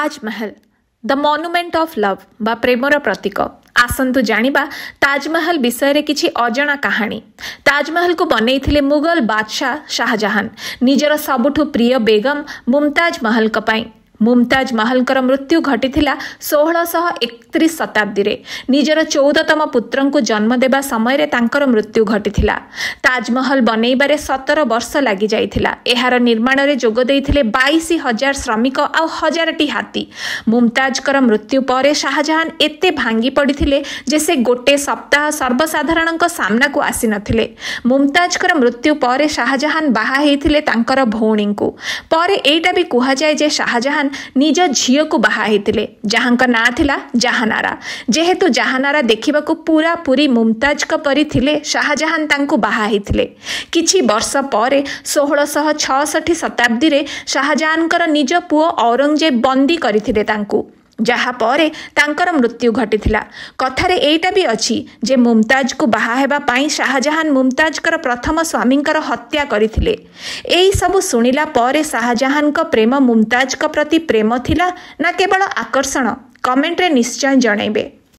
Taj Mahal the monument of love ବା ପ୍ରେମର ପ୍ରତୀକ। ଆସନ୍ତୁ ଜାଣିବା ତାଜମହଲ ବିଷୟରେ କିଛି ଅଜଣା କାହାଣୀ। ତାଜମହଲକୁ ବନେଇଥିଲେ ମୁଗଲ ବାଦଶାହ ଶାହଜାହାନ ନିଜର ସବୁଠୁ ପ୍ରିୟ ବେଗମ ମୁମତାଜ ମହଲଙ୍କ ପାଇଁ। ମୁମତାଜ ମହଲଙ୍କର ମୃତ୍ୟୁ ଘଟିଥିଲା 1631 ଶତାବ୍ଦୀରେ। ନିଜର 14ତମ ପୁତ୍ରଙ୍କୁ ଜନ୍ମ ଦେବା ସମୟରେ ତାଙ୍କର ମୃତ୍ୟୁ ଘଟିଥିଲା। ତାଜମହଲ ବନେଇବାରେ 17 ବର୍ଷ ଲାଗିଯାଇଥିଲା। ଏହାର ନିର୍ମାଣରେ ଯୋଗ ଦେଇଥିଲେ 22,000 ଶ୍ରମିକ ଆଉ 1000ଟି ହାତୀ। ମୁମତାଜଙ୍କର ମୃତ୍ୟୁ ପରେ ଶାହଜାହାନ ଏତେ ଭାଙ୍ଗି ପଡ଼ିଥିଲେ ଯେ ସେ ଗୋଟେ ସପ୍ତାହ ସର୍ବସାଧାରଣଙ୍କ ସାମ୍ନାକୁ ଆସିନଥିଲେ। ମୁମତାଜଙ୍କର ମୃତ୍ୟୁ ପରେ ଶାହଜାହାନ ବାହା ହେଇଥିଲେ ତାଙ୍କର ଭଉଣୀଙ୍କୁ। ପରେ ଏଇଟା ବି କୁହାଯାଏ ଯେ ଶାହଜାହାନ ନିଜ ଝିଅକୁ ବାହା ହେଇଥିଲେ, ଯାହାଙ୍କ ନାଁ ଥିଲା ଜାହାନାରା। ଯେହେତୁ ଜାହାନାରା ଦେଖିବାକୁ ପୁରାପୁରି ମୁମତାଜଙ୍କ ପରି ଥିଲେ, ଶାହଜାହାନ ତାଙ୍କୁ ବାହା ହେଇଥିଲେ। କିଛି ବର୍ଷ ପରେ 1666 ଶତାବ୍ଦୀରେ ଶାହଜାହାନଙ୍କର ନିଜ ପୁଅ ଔରଙ୍ଗଜେବ ବନ୍ଦୀ କରିଥିଲେ ତାଙ୍କୁ, ଯାହା ପରେ ତାଙ୍କର ମୃତ୍ୟୁ ଘଟିଥିଲା। କଥାରେ ଏଇଟା ବି ଅଛି ଯେ ମୁମତାଜକୁ ବାହା ହେବା ପାଇଁ ଶାହଜାହାନ ମୁମତାଜଙ୍କର ପ୍ରଥମ ସ୍ୱାମୀଙ୍କର ହତ୍ୟା କରିଥିଲେ। ଏଇସବୁ ଶୁଣିଲା ପରେ ଶାହଜାହାନଙ୍କ ପ୍ରେମ ମୁମତାଜଙ୍କ ପ୍ରତି ପ୍ରେମ ଥିଲା ନା କେବଳ ଆକର୍ଷଣ, କମେଣ୍ଟରେ ନିଶ୍ଚୟ ଜଣାଇବେ।